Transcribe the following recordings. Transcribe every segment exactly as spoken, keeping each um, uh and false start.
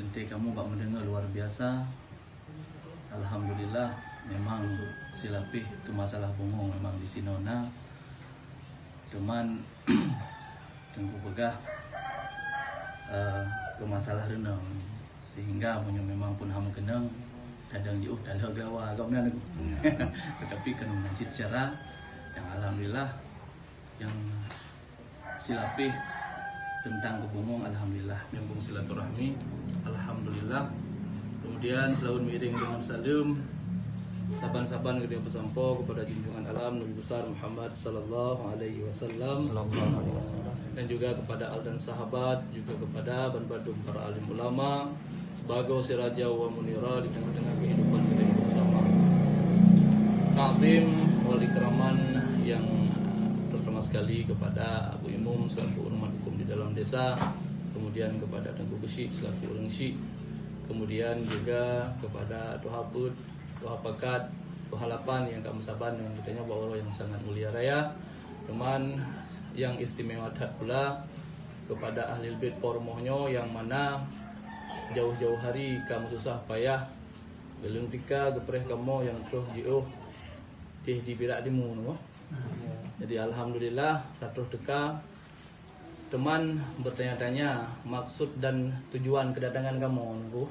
Teuntée kamoe bak meudeungoe luar biasa. Alhamdulillah, memang silapeh keu masalah bungong memang di sinoe na. Teuma teungku peugah, eh, keu masalah reunong, sehingga meunyoe memang pun hana meukeunong, kadang jiôh talheueh gawa gobnyan. Tetapi keunong nan cit cara yang alhamdulillah, yang silapeh teuntang keu bungong, alhamdulillah. Nyambung silaturahmi, alhamdulillah. Kemudian selalu miring dengan saleuem saban-saban geutanyoe peusampoe kepada junjungan alam Nabi besar Muhammad sallallahu alaihi wasallam, dan juga kepada al dan sahabat, juga kepada bandum para alim ulama, sebagai siraja wa munira di tengah-tengah kehidupan kita yang bersama. Takzim wal ikraman yang terutama sekali kepada Abu Imum selaku ureueng mat hukum di dalam desa, kemudian kepada Teungku Geuchik selaku ureueng chik, kemudian juga kepada Tuha Peuet, Tuha Pakat, Tuha Lapan yang ka meusaban dengan geutanyoe bak uroe yang sangat mulia raya. Teuma yang istimewa that pula kepada ahli bait po rumoh nyoe yang mana jauh-jauh hari ka meususah payah, geuleueng tika geupreh kamoe nyang troh jiôh di, di Pirak Timu nyoe. Jadi alhamdulillah ka troh teuka. Teuma bertanya-tanya maksud dan tujuan kedatangan kamoe nyoe.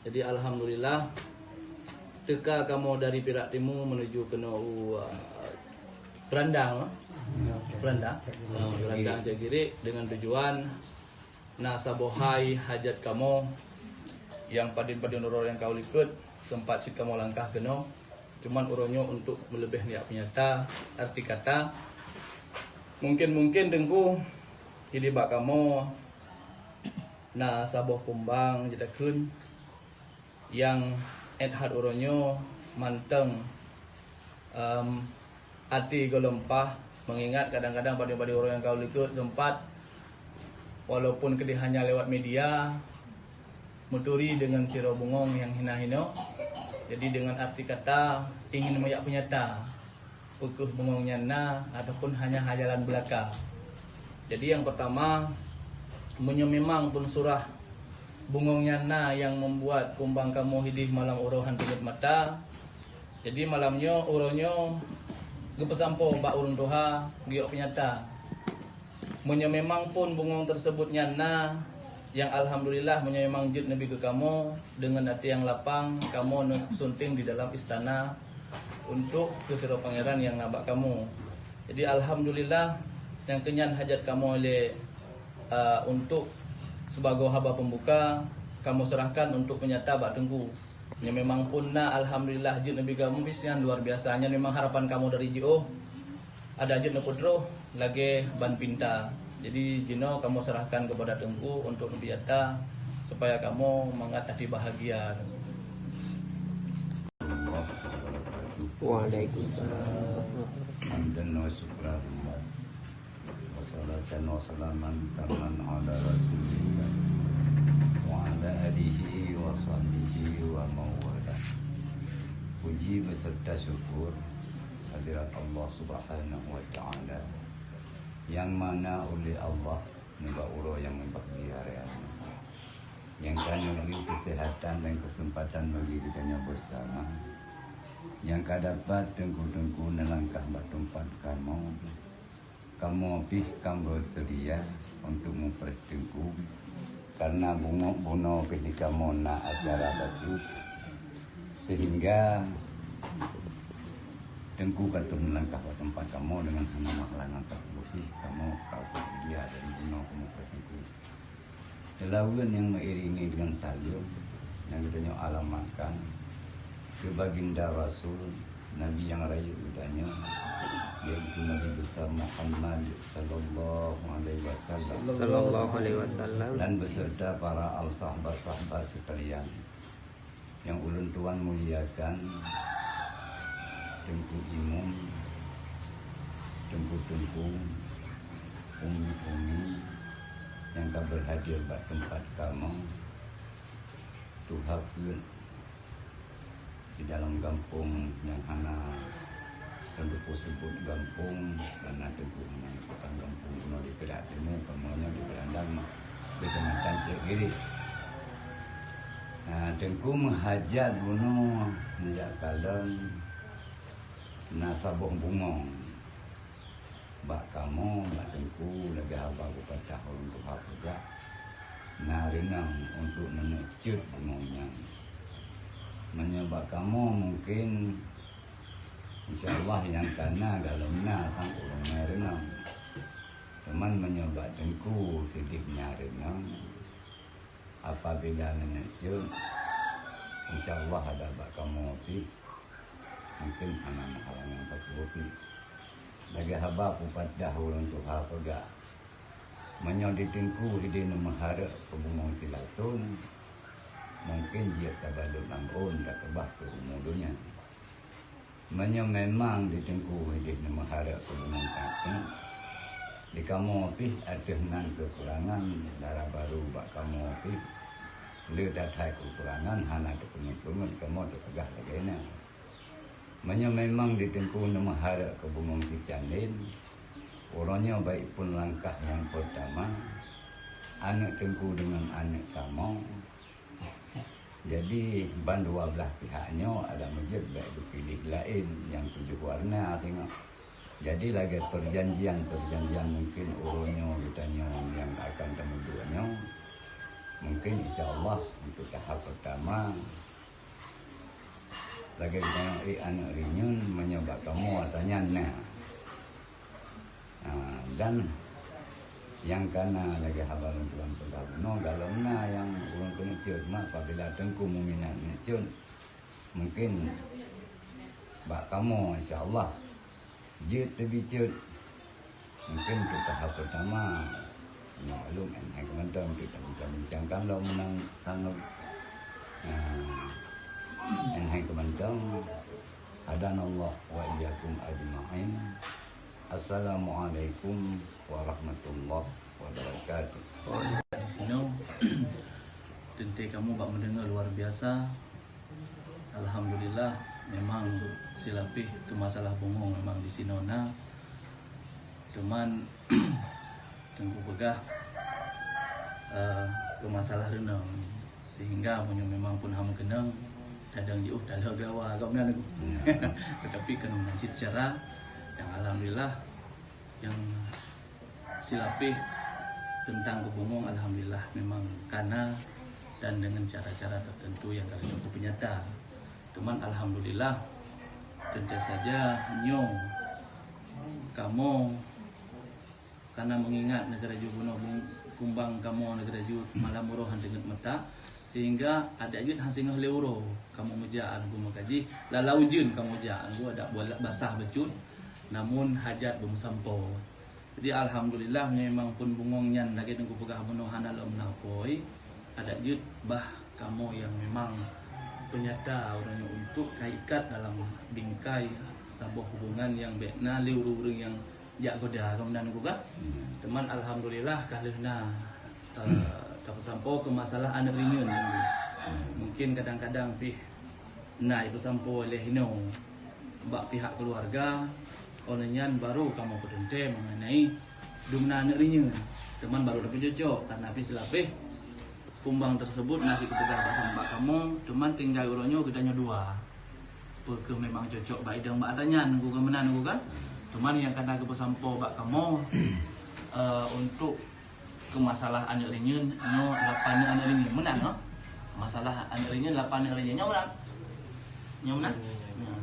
Jadi alhamdulillah teuka kamoe dari Pirak Timu menuju keunoe u, uh, Peurandang, eh? Peurandang. Ha, Peurandang Cagirek dengan tujuan na saboh hai hajat kamoe nyang padum-padum uroe nyang ka u likot sempat cit kamoe langkah keunoe. Cuman uroe nyoe untuk meuleubeh neujak peunyata, arti kata, mungkin-mungkin Teungku, di bak kamoe na saboh pumbang jitakheun nyang ét that uroe nyoe mantong, em, até gohlom paih, mengingat kadang-kadang padum-padum uroe nyang ka u likot sempat, walaupun keudeh hanya lewat media, meuturi deungon sidroe bungong nyang hina-hinoe. Jadi deungon arti kata ingin meujak peunyata peu kheueh bungong nyan na ataupun hanya hayalan beulaka. Jadi nyang peurtama, meunyoe memang pun surah bungong nyan na nyang membuat kumbang kamoe hideh malam uroe han teunyot mata, jadi malam nyoe, uroe nyoe geupeusampoe bak ureueng tuha geuyue peunyata. Meunyoe memang pun bungong teuseubut nyan na, nyang alhamdulillah meunyoe memang jeuet neubi keu kamoe, deungon até nyang lapang kamoe neusunting di dalam istana untuk keu sidroe pangeran nyang na bak kamoe. Jadi alhamdulillah, nyang keu nyan hajat kamoe lé, a, untuk sibagoe haba peumbuka, kamoe seurahkan untuk peunyata bak Teungku. Nyan memang pun na, alhamdulillah, jeuet neubi kamoe bis nyan luar biasa. Nyan memang harapan kamoe dari jiôh. Adak jeuet neupeutroh lagée ban pinta. Jadi jinoe kamoe serahkan kepada Teungku untuk neubi ata supaya kamoe mangat até bahagia. Waalaikumsalam. Hamdan wa syukran. Wassalatan wassalaman taman ala Rasulillah wa ala alihi wa sahbihi wa mawalah. Puji beserta syukur hadirat Allah Subhanahu wa Ta'ala, yang mana oleh Allah neuba uroe nyang mubahgia raya nyoe, nyang ka neubri keuseuhatan dan keuseumpatan bagi geutanyoe beusama, nyang ka dapat teungku-teungku neulangkah bak teumpat kamoe. Kamoe pih ka beuseudia untuk mupreh Teungku, karna bungok bunoe pih di kamoe na acara bacut, sehingga Teungku ka troh meulangkah bak teumpat kamoe deungon hana meuhalangan sapeue pih. Kamoe ka beuseudia dari bunoe kamoe mupreh Teungku. Seulaweuet nyang meuiringi deungon saleuem nyang geutanyoe alamatkan keu Baginda Rasul, Nabi nyang rayeuk geutanyoe, yaitu Nabi Besar Muhammad sallallahu alaihi wasallam, Sallallahu alaihi wasallam. Dan beserta para al sahabat-sahabat sekalian. Nyang ulôn tuan muliakan, Teungku Imum, Teungku-teungku, Umi-umi nyang ka berhadir bak teumpat kamoe, tuha peuet di dalam gampông nyang hana lôn teupeu seubut gampông, karna Teungku hana meututoe gampông bunoe di Pirak Timu, kamoe nyoe di Beurandang, Keucamatan Cek Girek. Teungku meuhajat bunoe neujak kalon na saboh bungong. Bak kamoe, bak Teungku, lagée haba kupadah ulôn tuha peugah, na reunong untuk neuneuk ceuet bungong nyan. Meunyoe bak kamoe mungken, insya Allah nyang ka na galom na sang ureuëng na reunong. Teuma meunyoe bak Teungku sideh na reunong, apabila neuneuk ceuet, insya Allah ada bak kamoe pih, mungken hana meuhalangan sapeue pih. Lagée haba kupadah ulôn tuha peugah, meunyoe di Teungku hideh neumeuhareuek keu bungong silaton, mungken jeuet tabalot lam ôn takeubah keu umu donya. Meunyoe memang di Teungku hideh neumeuhareuek keu bungong tateuk, di kamoe pih ateueh nan keukurangan dara barô bak kamoe pih, le that-that keukurangan hana teupeungeut-peungeut kamoe teupeugah lagée nyan. Meunyoe memang di Teungku neumeuhareuek keu bungong sicandén, uroe nyoe baik phon langkah nyang peurtama, aneuëk Teungku deungon aneuëk kamoe. Jadi, ban dua blaih pihak nyoe ada meujeuet bék geupiléh laén nyang tujoh warna singoh. Jadi, lagée peurjanjian-peurjanjian mungken uroe nyoe geutanyoe nyang akan tameuduek nyoe, mungken insya Allah untuk tahap peurtama, lagée geutanyoe ék aneuëk rinyun meunyoe bak kamoe ata nyan na. Ah, dan nyang ka na lagée haba lôn tuan peugah bunoe, galom na nyang ulôn keuneuk ceuet, mak apabila Teungku meuminat neuk ceuet, mungken bak kamoe insya Allah jeuet teubi ceuet. Mungken untuk tahap peurtama, maklum, 'oh hai keumantong, untuk tabincang-bincangkan lom meunan sang, ah, 'oh hai keumantong, hadanallah wa iyyakum ajma'in. Assalamualaikum warahmatullahi wabarakatuh. Di sinoe, teuntée kamoe bak meudeungoe luar biasa. Alhamdulillah, memang silapeh keu masalah bungong memang di sinoe na. Cuman, Teungku peugah, eh, keu masalah reunong. Sehingga meunyoe memang phon hana meukeunong, kadang jiôh talheueh gawa, agam na. Tetapi keuneuk meunan cit cara, dan alhamdulillah, nyang silapeh teuntang keu bungong, alhamdulillah, memang ka na dan deungon cara-cara teuteuntu nyang ka lheueh peunyata. Cuman alhamdulillah, teuntée saja nyoe kamoe kana meungingat neugeuraju bunoe bung-, kumbang kamoe neugeuraju malam uroe han teungeut meuta, sehingga adak jeuet han singoh lé uroe kamoe meujak aneuëk geuh meukaji, lalau ujeuen kamoe jak aneuëk geuh adak buet basah bacut, namun hajat beumeusampoe. Jadi alhamdulillah, memang phon bungong nyan lagée Teungku peugah bunoe hana lom na apui, adak jeuet bah kamoe nyang memang peunyata uroe nyoe untuk ka ikat dalam bingkai saboh hubungan nyang bék na lé ureuëng-ureuëng nyang jak goda, ka meunan Teungku kan? Teuma alhamdulillah ka lheueh na, eh, tapeusampoe keu masalah aneuëk rinyun. Mungken kadang-kadang pih na ipeusampoe lé hinoe bak pihak keuluwarga, óh lheueh nyan barô kamoe peuteuntée mengenai dumna aneuëk rinyun. Teuma barô tapeujocok, karna pih silapeh kumbang teuseubut na cit geupeugah bak saboh bak kamoe, teuma tinggai uroe nyoe geutanyoe dua. Peu kheueh memang cocok bak idong bak ata nyan, Teungku, ka meunan Teungku kan? Teuma nyang kana geupeusampoe bak kamoe, eh, untuk keu masalah aneuëk rinyun, nyoe lapan aneuëk rinyun. Meunan, noh? Masalah aneuëk rinyun, lapan aneuëk rinyun. Nyoe meunan? Nyoe meunan? Nyoe.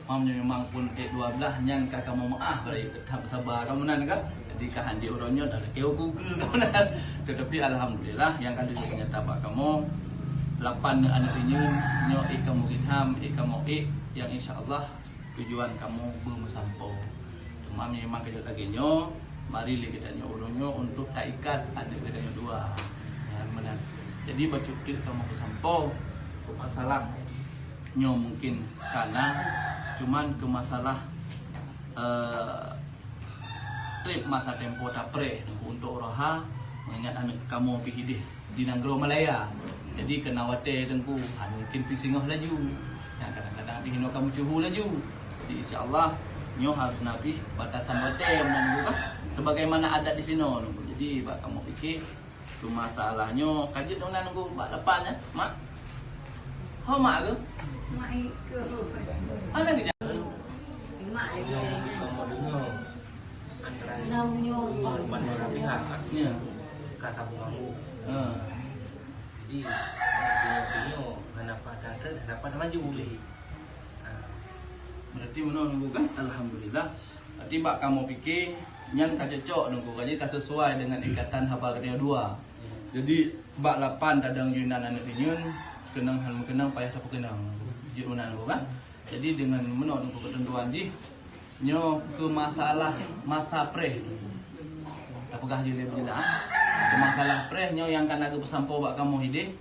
Meunyoe memang phon ék dua blaih nyan ka kamoe meuáh, bari that saba ka meunan ka. Jadi ka han jeuet uroe nyoe, dah lakée ukeue ka meunan. Tetapi alhamdulillah, nyang ka lheueh peunyata bak kamoe, lapan aneuëk rinyun, nyoe ék kamoe ilham, ék kamoe ék, nyang insya Allah tujuan kamoe beumeusampoe. Teuma memang ka jeuet lagée nyoe, mari lé geutanyoe uroe nyoe untuk taikat aneuëk geutanyoe dua. Nyan meunan. Jadi bacut teuk kamoe peusampoe, keu masalah nyoe mungken ka na, cuman keu masalah, eh, trép masa tempo tapreh untuk uroe ha, meungingat aneuëk kamoe pih hideh di nanggroe Malaya. Jadi, keunan watée Teungku, ha, mungken pih singoh laju. Nyang kadang-kadang pih hinoe ka meucuhu laju. Jadi, insya Allah, nyoe harus na pih batasan watée meunan Teungku kan. Sebagaimana adat di sinoe Teungku. Jadi, bak kamoe pike, keu masalah nyoe, ka jeuet meunan Teungku, bak lapan, ya, Mak? Oh, mak ke? Mak ikut. Mana kerja? Mak ikut. Kamu dengar antara dua belah pihak, kan? Ya. Kata pengamuk. Ha. Jadi, tengok-tengok, kenapa tak, kenapa tak maju boleh? Ha. Berarti meunoe nunggu kan? Alhamdulillah. Berarti bak kamu pikir, nyan ka cocok nunggu, jadi ka sesuai dengan ikatan haba geutanyoe dua. Jadi, bak lapan tadong Yunan aneuk dinyun, keunong han meukeunong payah tapeukeunong. Jeuet meunan nunggu kan? Jadi, dengan meunoe nunggu keutentuan jih, nyoe keu masalah masa preh. Tapeugah jih lé beujeulaih. Keu masalah preh nyoe nyang ka na geupeusampoe bak kamoe idéh,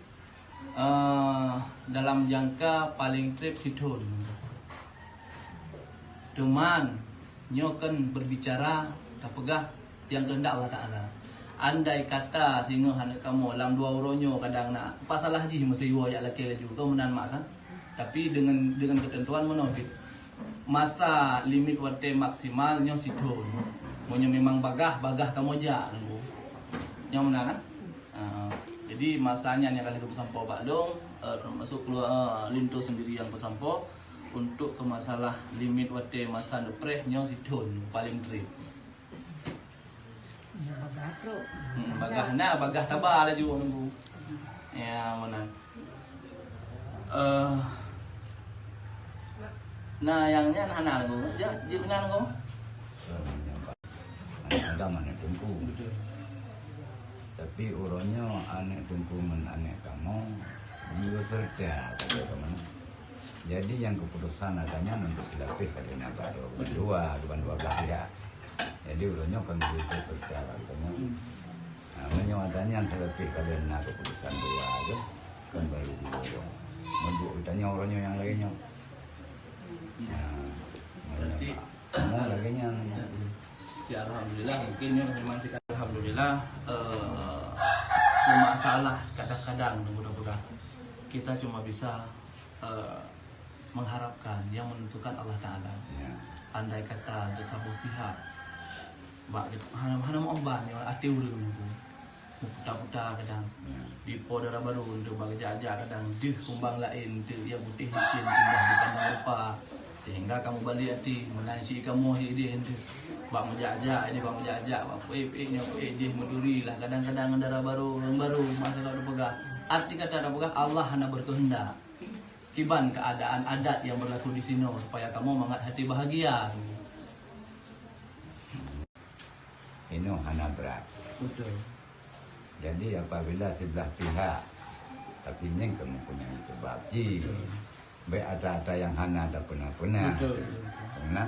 eh, dalam jangka paling treb sithon. Teuma, nyoe kan berbicara tapeugah nyang keuheundak Allah Taala. Andai kata singoh aneuk kamoe lam dua uroe nyoe kadang na, apa salah jih meusiwoe jak lakée laju, kon meunan mak kan? Tapi dengan, dengan keutentuan meunoe cit. Masa limit watée maksimal nyoe sithon. Meunyoe memang bagah, bagah kamoe jak nunggu. Nyang meunan kan? Ah, jadi masa nyan nyang ka lheueh geupeusampoe bak lôn, eh, termasuk keulua-, eh, linto sendiri nyang peusampoe untuk keu masalah limit watée masa neupreh nyoe sithon paling treb. Ya, bagah trok. Hmm, bagah na, bagah taba laju nunggu. Ya, meunan. Eh, na nyang nyan hana nunggu. Ya, jeuet meunan nunggu. Aneuk Adam aneuk teungku. Betul. Tapi uroe nyoe aneuk teungku ngon aneuk kamoe jiwoe serta, kata kamoe. Jadi nyang keuputusan ata nyan untuk silapeh ka lheueh na baroe, ban dua, ban dua blah pihak. Jadi uroe nyoe kan jiwoe serta, kata kamoe. Hmm. Nah, meunyoe ata nyan silapeh ka lheueh na keuputusan dua tu, kan baru jiwoe. Meunyoe geutanyoe uroe nyoe nyang lagée nyoe. Nah, berarti Nah, lagée nyan. Ya, alhamdulillah, mungkin nyoe memang sikap alhamdulillah, eh, cuma salah kadang-kadang, mudah-mudahan kita cuma bisa, eh, mengharapkan, yang menentukan Allah Taala. Ya. Andai kata ada saboh pihak, bak hana, hana meuoh ban, ya, até ureuëng tu. Meuputa-puta kadang. Ya. Di po dara barô untuk bak jak-jak kadang deuh kumbang laén tu, ya, putéh licin indah dipandang rupa. Sehingga kamoe balik até, meunan cit kamoe sideh tu. Bak meujak-jak, ini bak meujak-jak, bak peuék-peuék nyoe peuék jih meuduri lah. Kadang-kadang dara barô, ureuëng barô, masa ka tapeugah. Arti kata tapeugah, Allah hana berkehendak. Kiban keadaan adat yang berlaku di sinoe supaya kamoe mangat hati bahagia. Inoe hana brat. Betul. Jadi, apabila siblah pihak, tapi nyan keu mempunyai sebab jih. Betul. Baik ata-ata nyang hana tapeuna-peuna. Betul, betul, betul. Karena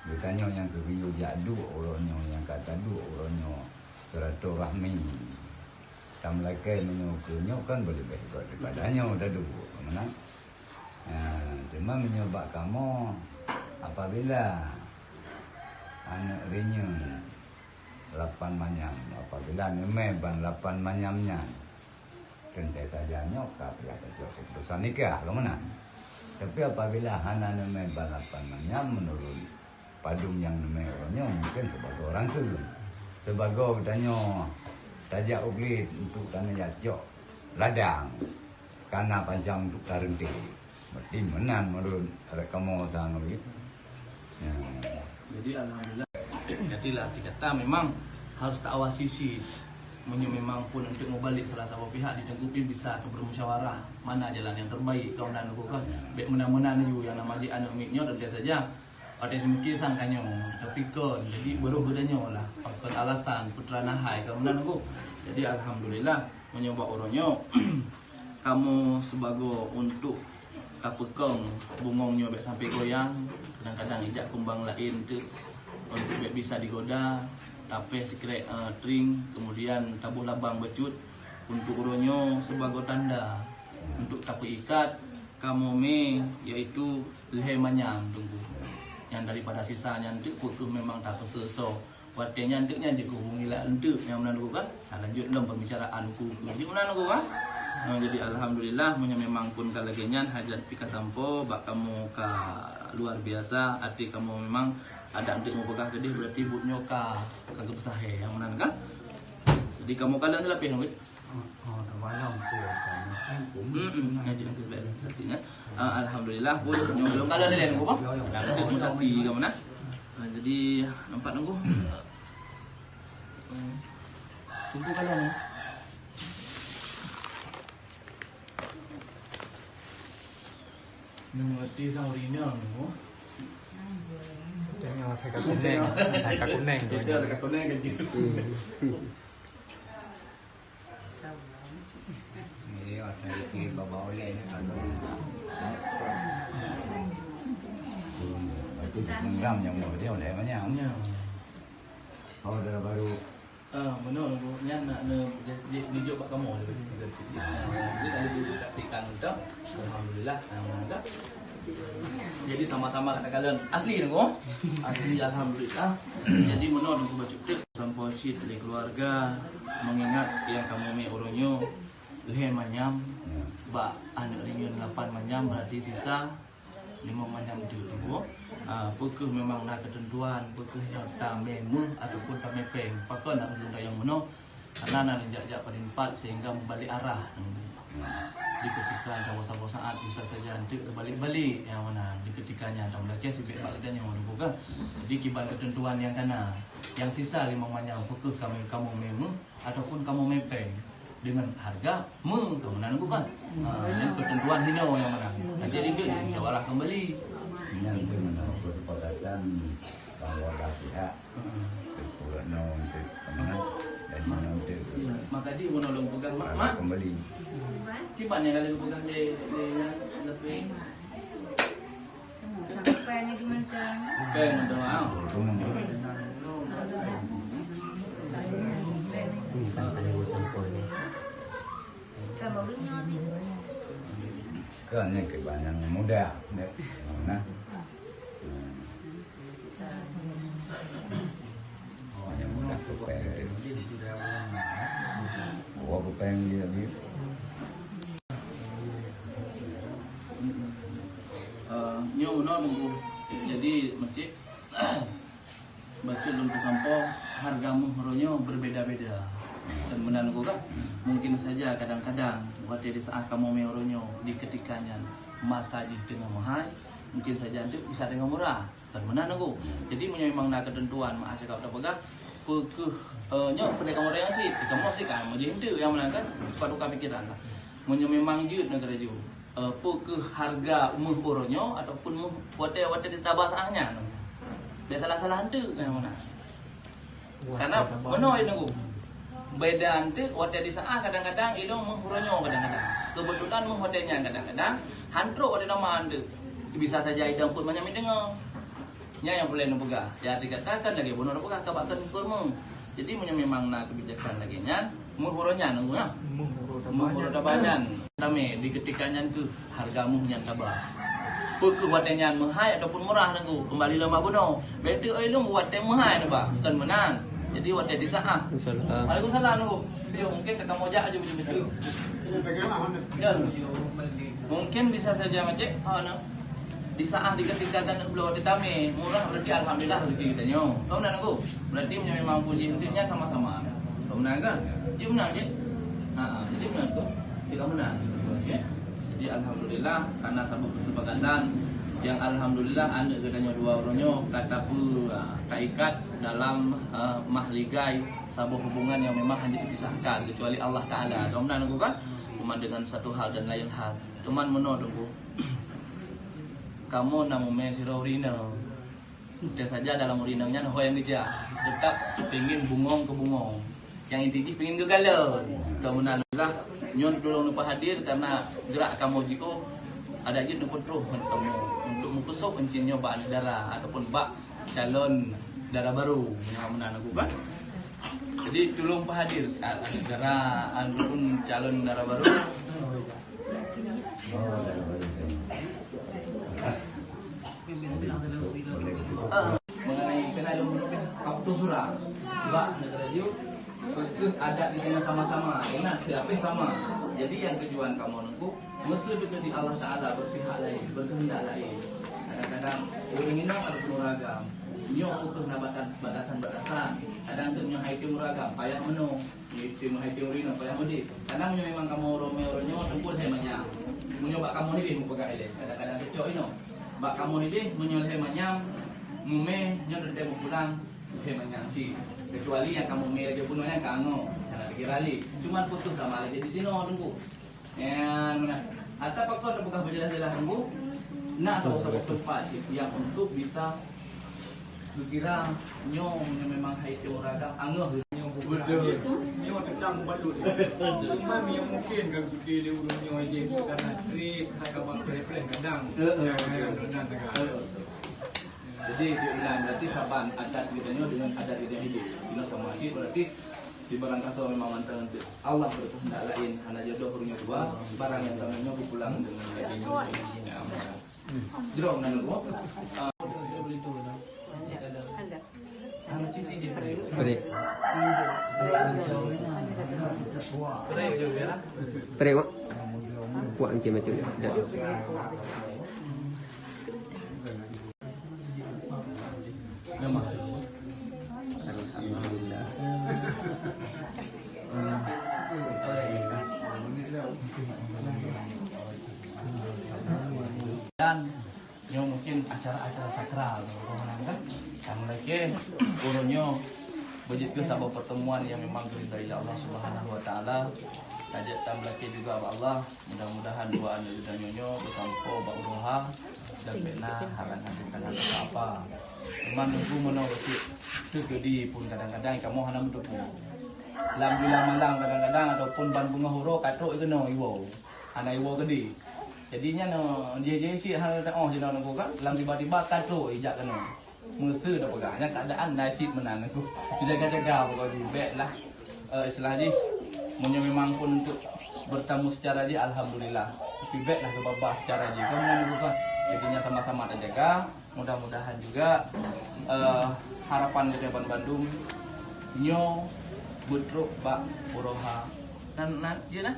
geutanyoe nyang keu geuyue jak duek uroe nyoe, nyang ka taduek uroe nyoe, silaturahmi. Tameulakée meunyoe keu nyoe kan beuleubeh daripada nyoe taduek. Meunan? Nah, teuma meunyoe bak kamoe, apabila aneuk reunyeun lapan manyam, apabila neumé ban lapan manyam nyan, teuntée saja nyoe ka payah tacok keuputusan nikah, lom meunan. Tapi apabila hana neumé ban lapan manyam, meunurot padum nyang neumé uroe nyoe mungken sibagoe rangkeuen. Sibagoe geutanyoe tajak u glé untuk tanyoe jak cok ladang, kana pancam untuk tareuntée. Berarti meunan meunurot kamoe sang lagée. Ya. Jadi alhamdulillah. Jadi lah arti kata memang harus taawasi cit. Meunyoe memang pun untuk meubalek salah saboh pihak di teungku pih bisa keu bermusyawarah mana jalan yang terbaik keu meunan nunggu kan. Ya. Bék meunan-meunan laju nyang nama jih aneuk miet nyoe teuntée saja. Watée seumiké sang ka nyoe, tapi kon, jadi baroh geutanyoe lah, pakon alasan, peue teuma na hai, ka meunan nunggu. Jadi alhamdulillah, meunyoe bak uroe nyoe, kamoe sibagoe untuk tapeukong bungong nyoe bék sampai goyang, kadang-kadang ijak kumbang laén teuk, untuk bék bisa digoda, tapéh sikrék, eh, tring, kemudian taboh labang bacut, untuk uroe nyoe sibagoe tanda, untuk tapeuikat, kamoe mé, yaitu lhée manyam teungku. Nyang daripada sisa nyan teuk peu kheueh memang tapeuseuleusoe. Watée nyan teuk nyan jeuet keuhubungi lé enteuk nyang meunan teungku kan. Nah, lanjut lom pembicaraan teungku. Jeuet meunan teungku kan. Nah, jadi alhamdulillah meunyoe memang pun ka lagée nyan hajat pih ka sampoe bak kamoe ka luar biasa, até kamoe memang adak enteuk meupeugah keudeh berarti buet nyoe ka, ka geupeusahe nyang meunan kan. Jadi kamoe kalon seulapeh teungku. Oh, oh, tabalang tu, kan. Hmm, hmm, ngaji nanti bela. Satu ingat. Ah, alhamdulillah pun nyoe lôn kala lé nunggu apa? Untuk mutasi kamu nah. Ah, jadi nampak nunggu. Tunggu kala ni. Nunggu hati sang urina nunggu. Jangan saya kat kuning, saya kat kuning tu. Itu ada kat kuning kan je. Ni asal kiri baba oleh ni kalau. Itu dendam yang mau dia oleh banyak. Ya. Oh, dah baru. Ah, meunoe nyan nak ne di, di, dijok bak kamoe lebih tiga sikit. Nah, jadi kalau disaksikan tu, alhamdulillah, nah, maka. Jadi sama-sama katakan asli tu, asli alhamdulillah. Jadi meunoe tu bacut teuk sampoe cit lé keluarga mengingat yang kamoe mé uroe nyoe lhèe manyam bak aneuk rinyeun lapan manyam berarti sisa limong manyam teuk tu. Ah, peu kheueh memang na keuteuntuan, peu kheueh nyoe tamé méuh ataupun tamé péng. Pakon na ureueng dayong meunoe? Karena na lôn jak-jak padum pat sehingga meubalek arah. Di ketika ada saboh saat bisa saja anteuk teubalik-balik nyang mana di ketika nyan tamulakèe sibék bak geutanyoe nunggu kan. Jadi kiban keuteuntuan nyang kana, nyang sisa limong manyam peu kheueh kamoe, kamoe mé méuh ataupun kamoe mé péng dengan harga méuh kamoe na nunggu kan. Ha, nyan keuteuntuan hino nyang mana. Nanti ribet musyawarah kembali. Nyan tu mana kesepakatan kedua belah pihak. Untuk nong untuk pemenang dan mana untuk Ya, maka di mana lôn peugah mak, mak. Kembali. Kiban nyang kali peugah lé, lé nyan, lebih. Sampai lagi mentang. Bukan mentang, ah. Kan baru nyoe ni. Kan ni kiban nyang muda. Nah. Hmm. Hanya mudah kupeng. Gua kupeng dia ni. Eh, nyoe meunoe nunggu. Jadi, meucit, bacut lôn peusampoe, harga méuh uroe nyoe berbeda-beda. Dan meunan nunggu kan? Mungkin saja kadang-kadang, watèe di saat kamoe mé uroe nyoe, di ketika nyan, masa jih teungoh meuhai, mungkin saja anteuk bisa teungoh murah. Kan meunan nunggu. Jadi meunyoe memang na keuteuntuan, meu'ah cakap tapeugah, peu kheueh, eh, nyoe peudeh kamoe raya cit, kamoe cit kan, meujih enteuk nyang meunan kan, tukar-tukar pikiran lah. Meunyoe memang jeuet na keuraju, eh, peu kheueh harga méuh uroe nyoe ataupun méuh watèe, watèe di saboh saat nyan. Bèk salah-salah enteuk nyang meunan. Karena meunoe nunggu. Beda enteuk watèe di saat kadang-kadang ilôn méuh uroe nyoe kadang-kadang. Keubeutulan méuh watèe nyan kadang-kadang han trok watèe nama enteuk. Bisa saja idong peuet manyam ideungoe. Nyan nyang peureulèe neupeugah. Ya dikatakan lagèe bunoe neupeugah ka bak kheun kurma. Jadi meunyoe memang na keubijakan lagèe nyan, méuh uroe nyan nunggu nah. Méuh uroe tabanyan. Tamé di ketika nyan keuh harga méuh nyan taba. Peu kheueh watèe nyan meuhai ataupun murah nunggu, keumbali lom bak bunoe. Bèk teuk oi lôn watèe meuhai taba. Kon meunan. Jadi watèe di saat. Waalaikumsalam nunggu. Yo, mungkin ka kamoe jak aju beutôi-beutôi. Ya. Mungkin bisa saja macam, oh, no. Di saat di ketika dan belum ada tamé, murah berarti alhamdulillah rezeki kita nyoe. Kau nak nunggu? Berarti meunyoe memang puji untuk nyan sama-sama. Kau menang kan? Dia menang je. Ha, jadi menang tu. Dia menang. Ya. Jadi alhamdulillah karena sabab kesepakatan yang alhamdulillah aneuk geutanyoe dua uroe nyoe ka tapeu, ha, taikat dalam, ha, mahligai saboh hubungan yang memang hanya dipisahkan kecuali Allah Taala. Kau menang nunggu kan? Cuma dengan satu hal dan lain hal. Cuman meunoe nunggu. Kamoe na mumè sidroe ureueng inong. Bukan saja dalam ureueng inong nyan ho nyang geujak, teutap pingin bungong keu bungong. Nyang inti jih pingin geugalon. Keu meunan lah, nyoe tulông neupeuhadir karena gerak kamoe jiôh, adak jeuet neupeutroh ngon kamoe untuk meukeusôk euncien nyoe bak aneuk dara ataupun bak calon dara barô. Nyang meunan aku kan. Jadi tulông peuhadir saat aneuk dara ataupun calon dara barô. Ah, mengenai kena ilmu lebih waktu surah. Sebab negara Jew, khusus adat di sana sama-sama. Ingat, siapa sama. Jadi yang tujuan kamu nunggu, mesti dekat di Allah Taala berpihak lain, berkehendak lain. Kadang-kadang orang ingat ada beragam. Nyoe khusus na batasan-batasan. Kadang tu nyoe hai tu beragam, payah menung. Itu meuhai teori na payah mudik. Karena meunyoe memang kamoe uroe nyoe, uroe nyoe, teungku lhèe manyam. Meunyoe bak kamoe hideh mupeugah ilée, kadang-kadang cocok inoe. Bak kamoe hideh, meunyoe lhée manyam, mumé, nyoe teuntée mupulang, lhée manyam cit. Kecuali nyang kamoe mé lagée bunoe nyan ka angoe, nyang na lagée rali. Cuman putus sama lagée di sinoe, Teungku. Nyan meunan. Ata pakon tapeugah beujeulaih-jeulaih, Teungku? Na saboh-saboh teumpat cit nyang untuk bisa Kukira nyoe, nyoe memang hai teuh ureueng agam angoh. Nyoe bukan. Betul. Nyoe tentang mubalot. Cuma yang mungkin kan gede le ureueng nyoe je karena trip, hai abang trip kadang. Heeh. Ya, ya, benar, benar. Heeh. Jadi, keunan berarti saban adat kita nyoe dengan adat kita hidup. Kita sama aja berarti si barang kaso memang mantong Allah berkehendak lain, hana jodoh ureueng nyoe dua, barang yang sama nyoe pulang dengan lain. Ya, aman. Jroh nan geuh. Ah, ada. Ada cincin dia. Beri. Beri je, ya. Beri, Wak. Wak macam-macam. Dah. Nama? Alhamdulillah. Dan nyoe mungkin acara-acara sakral, kan? Kamoe lakée uroe nyoe beujeuet keu saboh pertemuan yang memang geuridai lé Allah Subhanahu wa Taala. Tajak tameulakée juga bak Allah, mudah-mudahan dua aneuk muda nyoe beusampoe bak uroha dan bèk na halangan-halangan apa-apa. Teuma nunggu meunoe beutôi teukeudi pun kadang-kadang kamoe hana meuteupeue. Lam bilang malam kadang-kadang ataupun ban beungoh uroe ka trok keunoe iwoe. Hana iwoe keudeh. Jadi nyan, eh, jih-jih cit hana teu'oh jinoe nunggu kan. Lam tiba-tiba ka trok ijak keunoe. Meuseu tapeugah, nyan keadaan nasib meunan nunggu. Jaga-jaga pokok jih, bèk lah. Eh, istilah jih, meunyoe memang pun untuk bertamu secara jih, alhamdulillah. Tapi bèk lah geubabah secara jih. Kan meunan nunggu kan. Jadi nyan sama-sama tajaga. Mudah-mudahan juga, eh, harapan geutanyoe ban bandum nyoe beutrok bak uroha. Nan, nan, jeuet nah?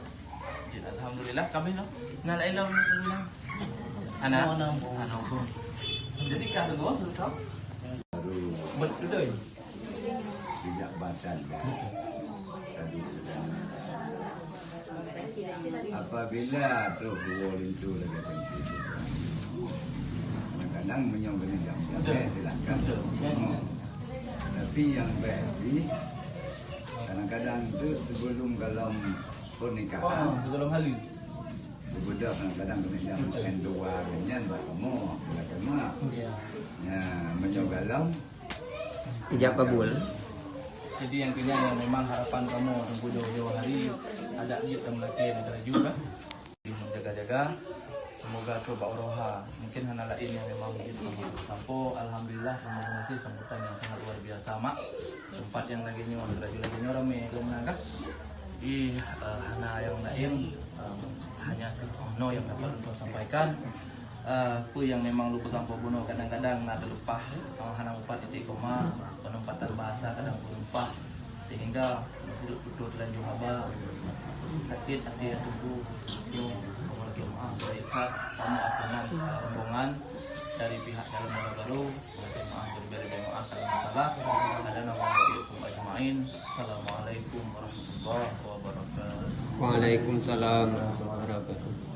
Jeuet, alhamdulillah, ka abéh lom. Ngon laén lom, alhamdulillah. Hana? Hana. Hana huköm. Jadi, ka teungoh susah? Beutôi. Sejak batal dah. Tadi sudah. Apabila troh dua linto lagèe tadi, kadang-kadang meunyoe keuneuk jam-jam, betul, eh, silakan. Betul. Ya, ya. Tapi nyang bèk jih, kadang-kadang tu sebelum galom pernikahan. Oh, sebelum haleue. Bebeudôh kadang-kadang keuneuk jam, betul, main dua nyan bak kamoe, bak kamoe. Ya. Ya, meunyoe galom, Ijab kabul. Jadi, nyang keuh nyan nyang memang harapan kamoe teungku jauh-jauh hari, adak jeuet dan meulakée laju-laju lah. Jaga-jaga, semoga trok bak uroha. Mungkin hana laén nyang memang jeuet kamoe sampoe. Alhamdulillah, terima kasih sambutan yang sangat luar biasa, Mak. Tempat yang lagèe nyoe, laju-laju nyoe ramé, lom na kah? Jadi, eh, hana nyang laén, eh, hanya keuh nyoe nyang dapat ulôn sampaikan. Eh, peue nyang memang lôn peusampoe bunoe kadang-kadang na teuleupah, eh, hana mupat titik koma, penempatan bahasa kadang peuleupah, sehingga meusidok putôh teulanjô haba, sakét até nyang teungku. Nyoe, kamoe lakée meu'ah, bak ikat, kamoe akonan, eh, rombongan dari pihak dalam Muara Baru, lakée meu'ah, beuribée-ribée meu'ah, kalau na salah, ada nama wa iyyakum ajma'in. Assalamualaikum warahmatullahi wabarakatuh. Waalaikumsalam warahmatullahi wabarakatuh.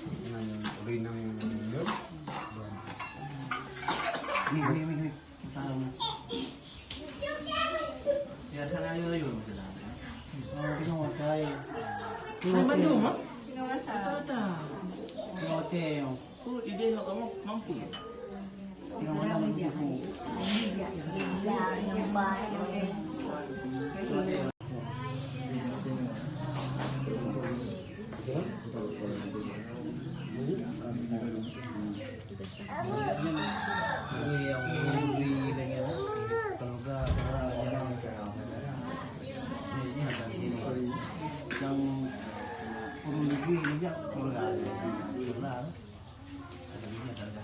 Ngon ureueng inong lôn. Ni, ni, ni, ni. Ya, sana ayo, ayo, macam mana? Oh, tengok hotel. Tengok hotel. Tengok hotel. Tengok hotel. Oh, ide awak kamu mampu. Ada bini ada